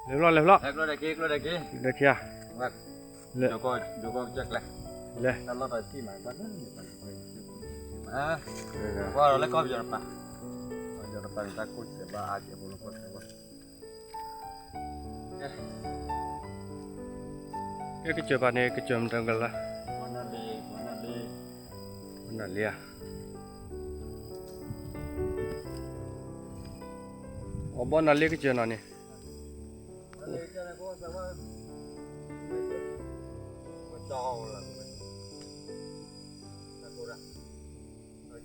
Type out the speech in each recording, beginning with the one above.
လဲၤဖျီၣ် လဲၤဖျီၣ်, လဲၤခံဧါ, လဲၤ, လဲၤ, ကဲကစၢၢ်ပၤန့ၣ် ကစၢၢ်မတၤကလါ, ဘီနၢ်လ့ဧါ, အဘီနၢ်လ့ကစၢၢ်နီၤန့ၣ်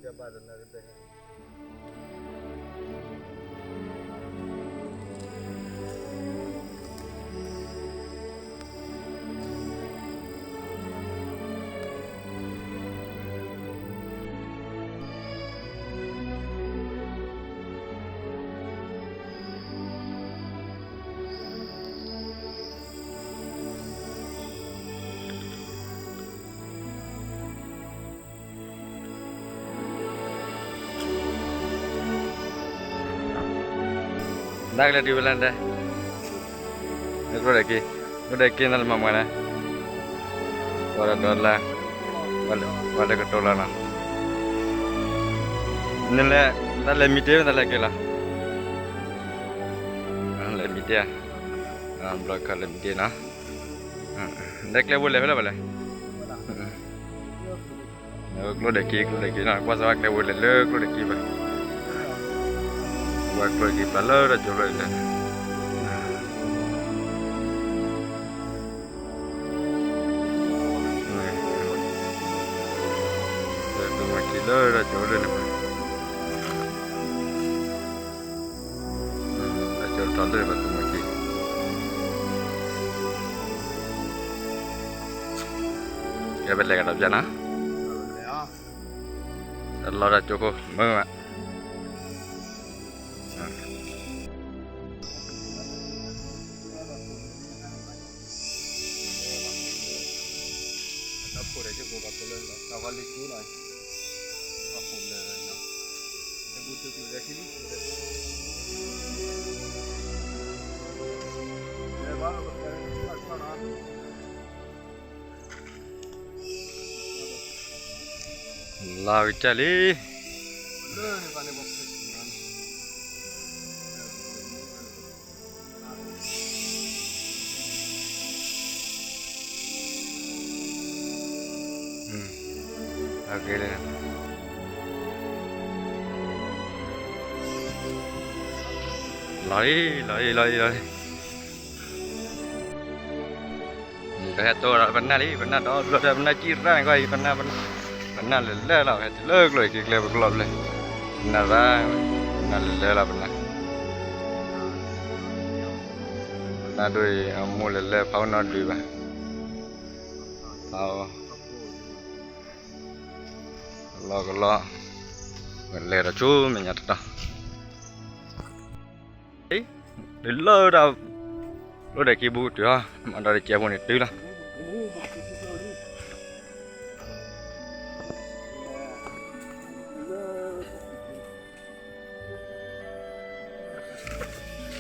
တၢ်ကလဲၤတုၤဝဲလၢဒဲး, ကျိဒဲးက့, ကျိဒဲးက့နလၢမၤမၤလဲၣ်, ပှၤဒီးလၢ, ပှၤလၢကတိၤလီၤနီၤ, နလဲၤ, တၢ်လဲၤမံတ့ၢ် တၢ်လဲၤက့ၤလီၤ, လဲၤမံတ့ၢ်, ဘျီခါလဲၤမံတ့ၢ်နီၤ, လဲၤကျဲဖိလဲၤဖဲလဲၣ်ဘၣ်လဲၣ် ကျိဒဲးက့ ကျိဒဲးက့နီၤ, ကွၢ်စၢၤဝဲကျဲဖိလဲၤလၢကျိဒဲးက့ ဘၣ်, ဝဲကျိဒဲးက့ ပှၤလၢတၢ်ကၠိလၢလဲၤ, လၢသုးမီၤခံလၢတၢ်ကၠိလၢန့ၣ်ဘၣ်, တၢ်ကၠိထီၣ်လၢပှၤသုးမီၤခံ, ကဲပလဲၤကဒီးပျၢ်နီၤ, တၢ်လီၢ်တၢ်ကၠိခိၣ်မုာ်မး လီၤကစၢ်လံ, လီၤလံ လီၤလံ လီၤလံ လီၤလံ. ပဟဲတိၢ်ဒီးပနၢ်လံ ပနၢ်ဒီဘျီဒီး ပနၢ်ကံၣ်ရၣ်န့ၣ်ကီၢ်အံၤ ပနၢ် ပနၢ်လဲၤလဲၢ်လီၤ ဟဲတုၤလၢကျိၣ်အံၤ ကျဲပကျီၢ်ဖျဲၣ် ပနၢ်ရၣ် ပနၢ်လဲၤလဲၢ်လီၤ ပနၢ် ပနၢ်ဒိၣ်အံၤ အမိၢ်လဲၤလဲၢ်ဖးအိၣ်နီတဒုဘၣ် ဖးအိၣ် ကလီကလီ လဲၤဒီးဆူမဲာ်ညါတတီၤ တုၤလၢဒၣ် လၢဒဲးက့ၤဘူးတုၤဟီ မၤဒီးတကဲးဖိန့ၣ်တုၤလီၤ လၢဝဲတံၢ်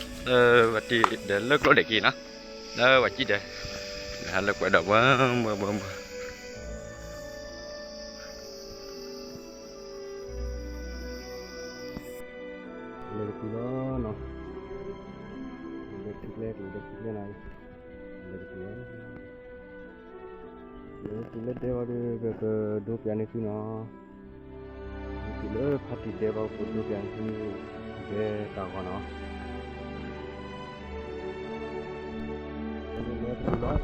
ဒဲးလၢကျိၣ်ဒဲးက့ၤနီၤ လၢဝဲကံၣ်ဒဲး ဟဲလၢကွဲးဒီးဘှၢဘှၢဘှၢဘှၢ လဲၤကတုၤလီၤနီၤ လဲၤကတုၤကျဲ လဲၤကတုၤကျဲနီၤ လဲၤကတုၤလီၤ လဲၤကတုၤလၢဒဲးဝဲဒီး ပကဒိပၠးန့ၢ်သုနီၤ လဲၤကတုၤလၢဖါတံၢ်ဒဲးဘၣ် ပကဒိပ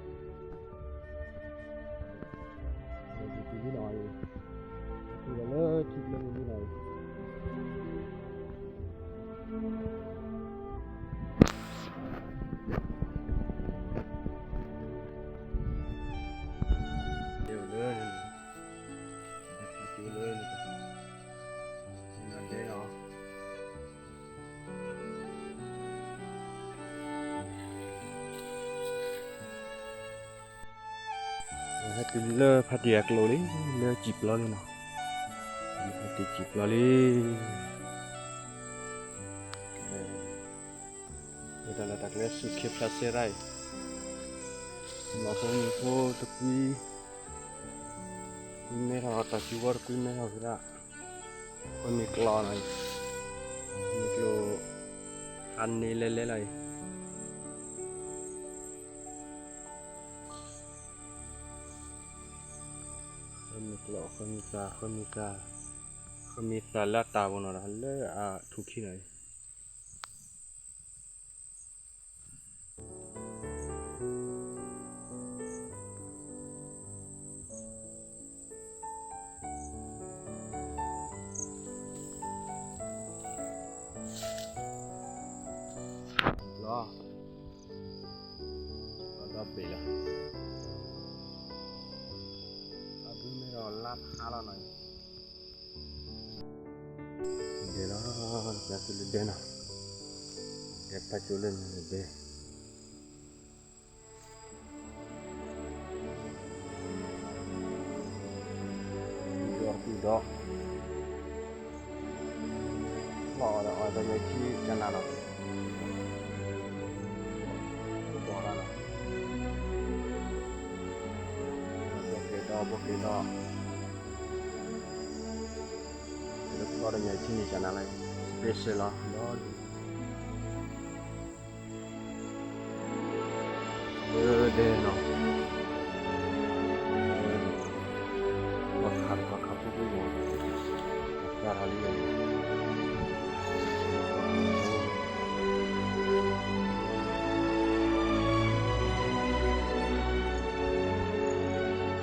ၠးန့ၢ်သု ဒဲးတၢ်ဂီၤနီၤ လဲၤကတုၤလီၤ လၢထံကျဲလၢလံနီၤ လၢန့ၣ် လၢန့ၣ် တုၤလၢဖါတံၢ်အကျိၤလံ, လၢစံာ်ပျီလံနီၤ, ဖါတံၢ်စံာ်ပျီလံ, ဒီးလၢတၢ်ကျဲစူၢ်ခ့ဖျါစဲရၣ်အံၤ, မီၤဖိမုၢ်ဖိတကွံ, ကွံမဲထီၣ်တၢ်စုဝီတကွံမဲထီၣ်ဝဲဒၣ်, ဃၢမံၤကျီနီၤ, မံၤကျိၤ, ဟးန့ၢ်လဲၤလဲၤလီၤအံၤ ဃၢမံၤကျီ ဃၢမံၤသး ဃၢမံၤသး, ဃၢမံၤသးလၢအတၢ်ပူၤနီၤဒီး လၢအထူၣ်ခံနီၤအံၤ, လီၤ, ဒီဘ့ၣ်လီၤ, အဘုမ့ၢ်ဒီးလါဖးလီၤနီၤအံၤ ဒဲလီၤ, ပျၢ်သုလၢဒဲနီၤ, ဒဲပာ်ကၠိလၢန့ၣ်ဒဲ, ဒီးသုဒီး, လီၤအီၤဒီးအီၤဒီးယဲၢ်ဆံကနၤလီၤ, ဘီၣ်လီၤနီၤ, ဘီၣ်က့ၤဒီး ဘီၣ်က့ၤဒီး လၢဖျီဒီးညါဆံန့ၣ်ကနၤလၢ ဘ့ၣ်စ့ၢ်လီၤဒီး လၢဒဲနီၤ, ပှၤခးပှၤခးဖိဖိန့ၣ် တၢ်ထီၣ်လံ ကံကဲလံ ကံကဲလံ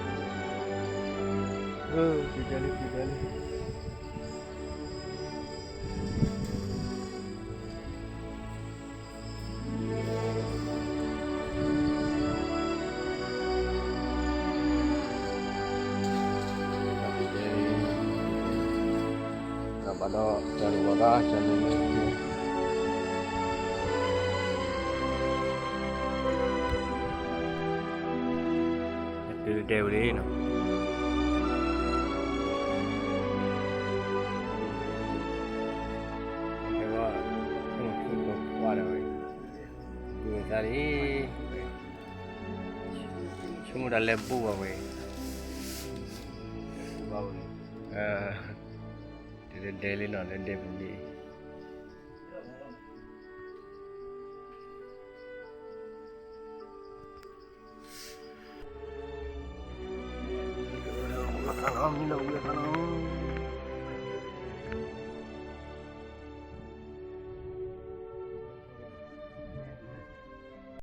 ဘၣ်ဒီး တၢ်ရူၢ်လီၤဒၣ် တၢ်ရူၢ်လီၤ တုၤဒဲဝဲလံနီၤ ဝဲ ဆိကမိၣ်ဆိကမိၣ်ကွၢ်ဒီးဝဲ ဒိၣ်သးလံ ဆိကမိၣ်တၢ်လဲၤဘူၣ်ဘၣ်ဝဲ တုၤလၢဒဲလံနီၤ လၢဒဲပူၤလံ မ့ၢ်လၢဝံအသးလီၤ